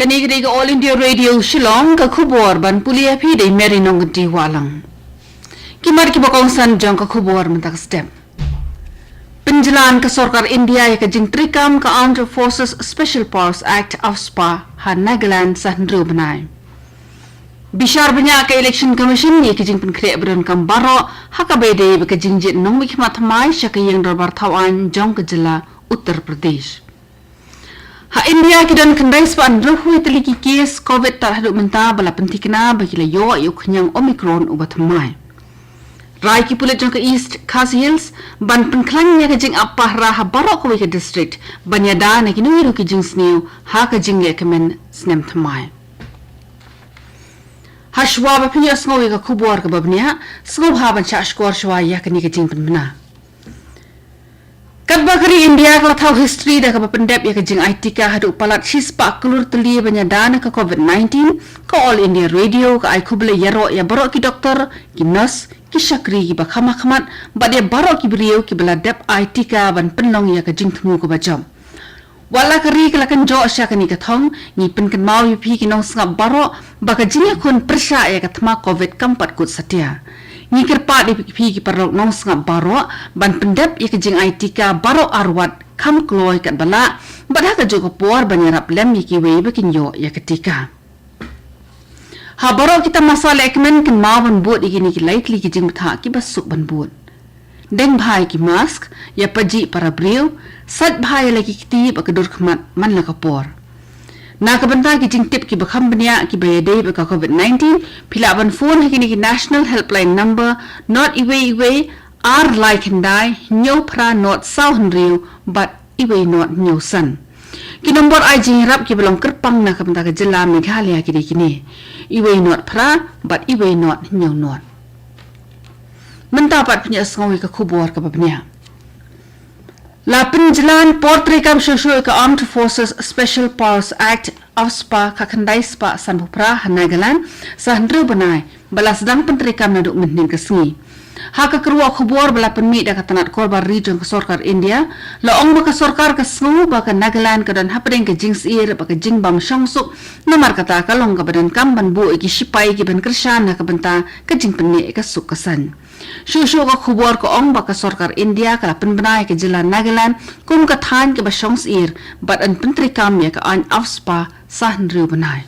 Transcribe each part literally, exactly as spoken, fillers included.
Kane ka dei ka All India Radio Shillong, ka khubor ban pule ïa phi da i Mary Nongkynrih Wahlang. Ki mat kiba kongsan jong ka khubor mynta ka step. Pynjlan ka sorkar India ïa ka jingtreikam ka Armed Forces Special Powers Act, AFSPA, ha Nagaland sa hynriew bnai. Bishar bniah ka Election Commission ïa ka jingpynkhreh ba donkam baroh ha kaba ïadei bad ka jingjied nongmihkhmat thymmai sha ka ïing dorbar thaw aiñ jong ka jylla Uttar Pradesh. Ha India ki don khyndai spah hynriew phew tylli ki case COVID tad haduh mynta ba la pynthikna ba ki la ïoh ïa u khñiang Omicron uba thymmai. Rai ki pulit jong ka East Khasi Hills ban pynkhlaiñ ïa ka jingap pahara ha baroh kawei ka district ban ïada na kino kino ki jingsniew ha ka jingleh kmen snem thymmai. Hashwa ba phin ïohsngew ïa ka khubor kaba bniah, sngewbha ban shah shkor shwa ïa kane ka jingpynbna. Katba ka ri India ka la thaw history da kaba pyndep ïa ka jingai tika haduh palat shispah klur tylli ban ïada na ka COVID nineteen, ka All India Radio ka ai khublei ïaroh ïa baroh ki doktor, ki nurse, ki shakri kiba kham hakhmat bad ïa baroh ki briew kiba la dep ai tika ban pynlong ïa ka jingthmu kaba jop. Wat la ka ri ka la kynjoh sha kane ka thong, ngi pynkynmaw ïa phi ki nongsngap baroh ba ka jingïakhun pyrshah ïa ka thma COVID kam pat kut satia. Ngi kyrpad ïa phi ki paralok nongsngap baroh ban pyndep ïa ka jingai tika baroh arwat kham kloi katba lah, bad ha kajuh ka por ban ïarap lem ïa kiwei ba kin ïoh ïa ka tika. Ha baroh ki tamasa lehkmen, kynmaw ban bud ïa kine ki lai tylli ki jingbthah kiba suk ban bud. Deng bha ïa ki mask, ïa pajih para briew, sait bha ïa la ki kti bad ka dur khmat man la ka por. Na ka bynta ki jingtip kiba kham bniah kiba ïadei bad ka COVID nineteen, phi lah ban phone ha kine ki National Helpline Number, not iwei iwei, ar lai khyndai, hynñiew phra not saw hynriew, bad iwei not hynñiew san. Ki nombor ai jingïarap kiba long kyrpang na ka bynta ka jylla Meghalaya ki dei kine: iwei not phra bad iwei not hynñiew not. Mynta pat phin ïohsngew ïa ka khubor kaba bniah. La pynjlan por treikam shuh shuh ïa ka Armed Forces Special Powers Act, AFSPA, ka khyndai spah sanphew phra ha Nagaland sa hynriew bnai, ba la sdang pyntreikam naduh mynhynnin ka sngi. Ha ka kyrwoh khubor ba la pynmih da ka tnat korbar ri jong ka sorkar India, la ong ba ka sorkar ka sngew ba ka Nagaland ka don hapdeng ka jingsyier bad ka jingbym shongsuk, namar kata ka long kaba donkam ban buh ïa ki shipai kiban kyrshan na ka bynta ka jingpynïaid ïa ka suk ka saiñ. Shuh shuh ka khubor ka ong ba ka sorkar India ka la pynbna ïa ka jylla Nagaland kum ka thaiñ kaba shongsyier bad yn pyntreikam ïa ka aiñ AFSPA sa hynriew bnai.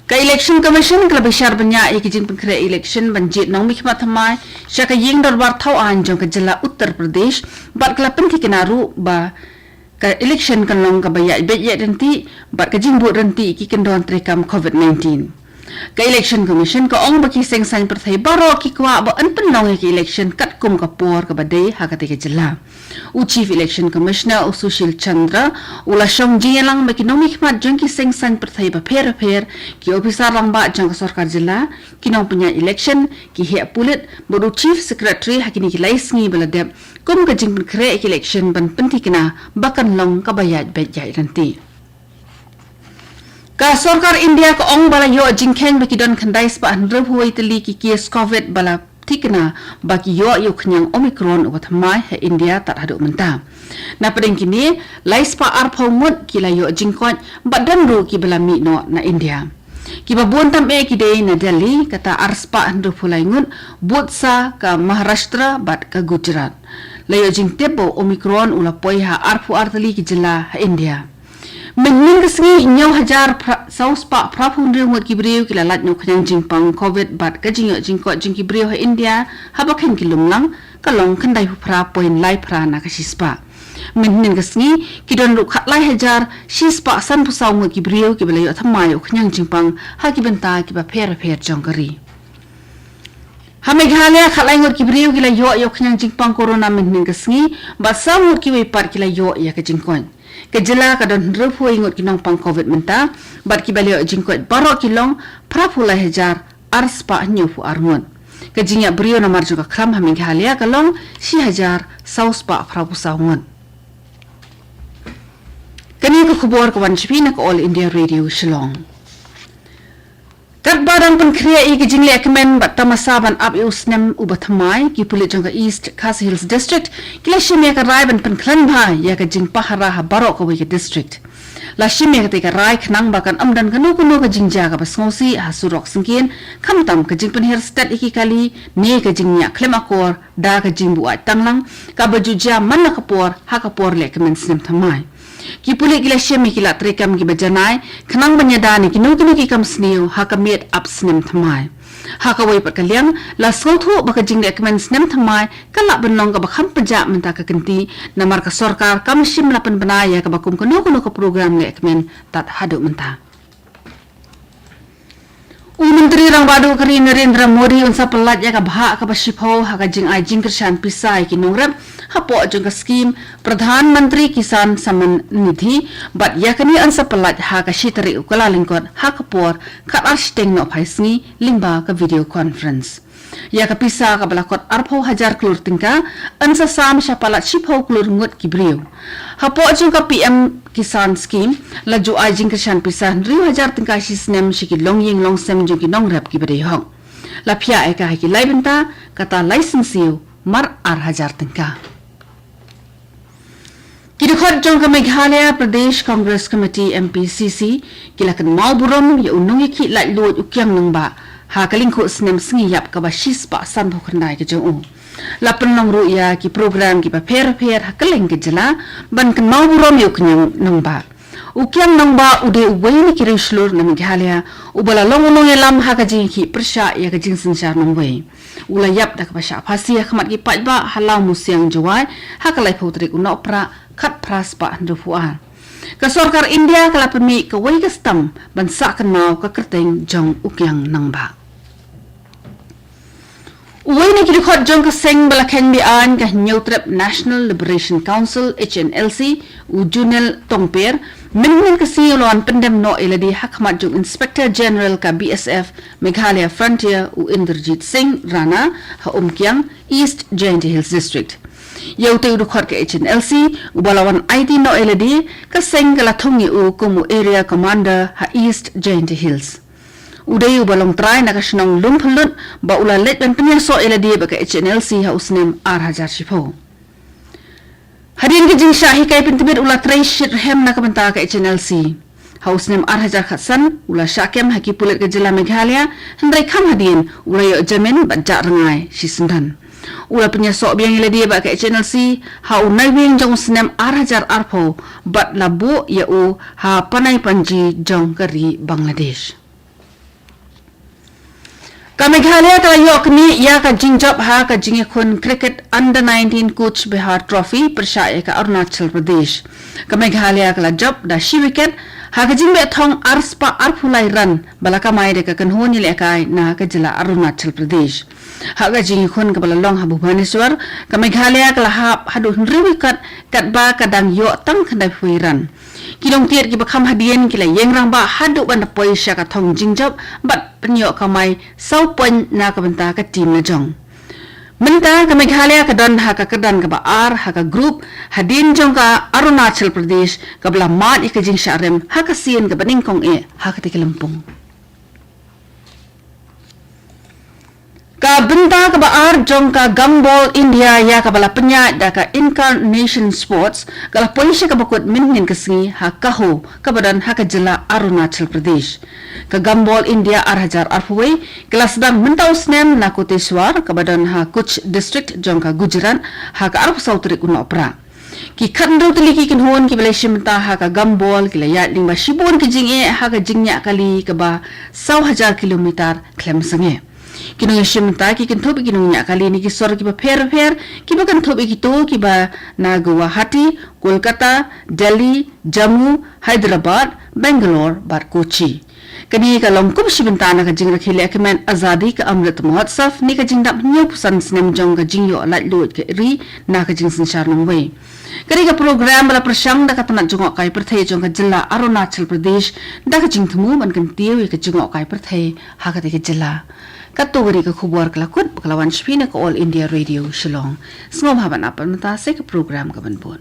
Ka Election Commission ka la bishar bniah ïa ka jingpynkhreh election ban jied nongmihkhmat thymmai sha ka ïing dorbar thaw aiñ jong ka jylla Uttar Pradesh, bad ka la pynthikna ruh ba ka election kan long kaba ïaid beit ïaid ryntih, bad ka jingbud ryntih ki kyndon treikam COVID nineteen. Ka Election Commission ka ong ba ki seng saiñ pyrthei baroh ki kwah ba yn pynlong ïa ka election katkum ka por kaba dei ha katei ka jylla. U Chief Election Commissioner u Sushil Chandra u la shong jingïalang bad ki nongmihkhmat jong ki seng saiñ pyrthei bapher bapher, ki ophisar rangbah jong ka sorkar jylla, ki nongpynïaid election, ki heh pulit, bad u Chief Secretary ha kine ki lai sngi ba la dep, kum ka jingpynkhreh ïa ka election ban pynthikna ba kan long kaba ïaid beit ïaid ryntih. Ka sorkar India ka ong ba la ïoh jingkheiñ ba ki don khyndai spah hynriew phew wei tylli ki case COVID ba la thikna ba ki ïoh ïa u khñiang Omicron uba thymmai ha India tad haduh mynta. Na pdeng kine, lai spah arphew ngut ki la ïoh jingkoit bad don ruh kiba la mih noh na India. Kiba bun tam eh ki dei na Delhi, kata ar spah hynriew phew lai ngut, bud sa ka Maharashtra bad ka Gujarat. La ïoh jingtip ba u Omicron u la poi ha arphew ar tylli ki jylla ha India. Mynhynnin ka sngi, hynñiew hajar phra-, saw spah phra phew hynriew ngut ki briew ki la lait na u khñiang jingpang COVID bad ka jingïoh jingkoit jong ki briew ha India haba kheiñ ki lumlang ka long khyndai phew phra point lai phra na ka shispah. Mynhynnin ka sngi, ki don ruh khatlai hajar shispah sanphew saw ngut ki briew kiba la ïoh thymmai ïa u khñiang jingpang ha ki bynta kiba pher bapher jong ka ri. Ha Meghalaya, khatlai ngut ki briew ki la ïoh ïa u khñiang jingpang corona mynhynnin ka sngi, bad saw ngut kiwei pat ki la ïoh ïa ka jingkoit. Ka jylla ka don hynriew phew wei ngut ki nongpang COVID mynta, bad kiba la ïoh jingkoit baroh ki long phra phew lai hajar ar spah hynñiew phew ar ngut. Ka jingïap briew namar jong ka khlam ha Meghalaya ka long shi hajar saw spah phra phew saw ngut. Kane ka khubor ka wan sha phi na ka All India Radio Shillong. Katba dang pynkhreh ïa ka jingleh kmen bad tamasa ban ap ïa u snem uba thymmai, ki pulit jong ka East Khasi Hills District ki la shim ïa ka rai ban pynkhlaiñ bha ïa ka jingpahara ha baroh kawei ka district. La shim ïa katei ka rai khnang ba kan ym don kano kano ka jingjia kaba sngewsih ha surok syngkien, khamtam ka jingpynhiar stet ïa ki kali ne ka jingñiah khlem akor da ka jingbuaid tanglang kaba ju jia man la ka por ha ka por lehkmen snem thymmai. Ki pulit ki la shim ïa ki lad treikam kiba janai khnang ban ïada na kino kino ki kam sniew ha ka miet ap snem thymmai. Ha kawei pat ka liang, la sngewthuh ba ka jinglehkmen snem thymmai ka lah ban long kaba kham pynjah mynta ka kynti, namar ka sorkar kam shym la pynbna ïa kaba kum kano kano ka program lehkmen tad haduh mynta. U Myntri Rangbah Duh ka ri Narendra Modi un sa pyllait ïa ka bhah kaba shiphew ha ka jingai jingkyrshan pisa ïa ki nongrep hapoh jong ka skhim Pradhan Mantri Kisan Samman Nidhi, bad ïa kane un sa pyllait ha ka shi tarik u Kyllalyngkot ha ka por khatar shiteng nohphai sngi lyngba ka video conference. Ïa ka pisa kaba la kot arphew hajar klur tyngka, yn sa sam sha palat shiphew klur ngut ki briew. Hapoh jong ka P M Kisan Scheme, la ju ai jingkyrshan pisa hynriew hajar tyngka shi snem sha ki longïing longsem jong ki nongrep kiba dei hok. La phiah ïa ka ha ki lai bynta, kata lai synsiew, mar ar hajar tyngka. Ki dkhot jong ka Meghalaya Pradesh Congress Committee, M P C C, ki la kynmaw burom ïa u nongïakhih laitluid u Kiang Nangbah ha ka lyngkhuh snem sngi ïap kaba shispah sanphew khyndai ka jong u. La pynlong ruh ïa ki program kiba pher pher ha kylleng ka jylla ban kynmaw burom ïa u Kiang Nangbah. U Kiang Nangbah u dei uwei na ki riewshlur na Meghalaya uba la long u nongïalam ha ka jingïakhih pyrshah ïa ka jingsynshar nongwei. U la ïap da kaba shah phasi ha khmat ki paidbah ha Lawmusiang, Jowai, ha ka laiphew tarik u Nohprah khatphra spah hynriewphew ar. Ka sorkar India ka la pynmih kawei ka stamp ban sah kynmaw ka kyrteng jong u Kiang Nangbah. Uwei na ki dkhot jong ka seng ba la kheiñ be-aiñ ka Hynñiewtrep National Liberation Council, H N L C, u Junel Tongper, mynhynnin ka sngi u la wan pyndem noh ïa lade ha khmat jong Inspector General ka B S F Meghalaya Frontier, u Inderjit Singh Rana, ha Umkiang, East Jaintia Hills District. Ïa utei u dkhot ka H N L C uba la wan aiti noh ïa lade, ka seng ka la thung ïa u kum u Area Commander ha East Jaintia Hills. U dei uba long trai na ka shnong Lumphllut, ba u la leit ban pynïasoh ïa lade bad ka H N L C ha u snem ar hajar shiphew. Hadien ka jingshah hikai pyntbit u la trei shitrhem na ka bynta ka H N L C. Ha u snem ar hajar khatsan, u la shah kem ha ki pulit ka jylla Meghalaya, hynrei kham hadien u la ïoh jamin bad jah rngai shisyndon. U la pynïasoh biang ïa lade bad ka H N L C ha u Naiwieng jong u snem ar hajar arphew, bad la buh ïa u ha Panaipanji jong ka ri Bangladesh. Ka Meghalaya ka la ïoh knieh ïa ka jingjop ha ka jingïakhun cricket Under nineteen Cooch Behar Trophy pyrshah ïa ka Arunachal Pradesh. Ka Meghalaya ka la jop da shi wicket ha ka jingbeh thong arspah arphew lai run ba la kamai da ka kynhun ïalehkai na ka jylla Arunachal Pradesh. Ha ka jingïakhun kaba la long ha Bhubaneswar, ka Meghalaya ka la hap haduh hynriew wicket katba ka dang ïoh tang khyndaiphew run. Ki longtied kiba kham hadien ki la ïeng rangbah haduh ban da poi sha ka thong jingjop bad pynïoh kamai saw point na ka bynta ka team lajong. Mynta ka Meghalaya ka don ha ka kyrdan kaba ar ha ka group, hadien jong ka Arunachal Pradesh kaba la mad ïa ka jingshah rem ha ka sien kaba nyngkong eh ha katei ka lympung. Ka bynta kaba ar jong ka Gumball India ïa kaba la pynïaid da ka Incarnation Sports ka la poi sha kaba kut mynhynnin ka sngi ha Kaho kaba don ha ka jylla Arunachal Pradesh. Ka Gumball India ar hajar arphew wei ka la sdang mynta u snem na Koteshwar kaba don ha Kutch District jong ka Gujarat ha ka arphew saw tarik u Nohprah. Ki khathynriew tylli ki kynhun kiba la shim bynta ha ka Gumball ki la ïaid lyngba shibun ki jingeh ha ka jingñiah kali kaba saw hajar kilometer khlem sangeh. Ki nongïashim bynta ki kynthup ïa ki nongñiah kali na ki sor kiba pher pher, kiba kynthup ïa kito kiba na Guwahati, Kolkata, Delhi, Jammu, Hyderabad, Bangalore bad Kochi. Kane ka long kum shi bynta na ka jingrakhe lehkmen Azadi ka Amrit Mahotsav ne ka jingdap hynñiewphew san snem jong ka jingïoh laitluid ka ri na ka jingsynshar nongwei. Kane ka program ba la pyrshang da ka tnat jngohkai pyrthei jong ka jylla Arunachal Pradesh da ka jingthmu ban kyntiew ïa ka jngohkai pyrthei ha katei ka jylla. Kato ka dei ka khubor ka la kut ba ka la wan sha phi na ka All India Radio Shillong. Sngewbha ban ap mynta sa ka program kaban bud.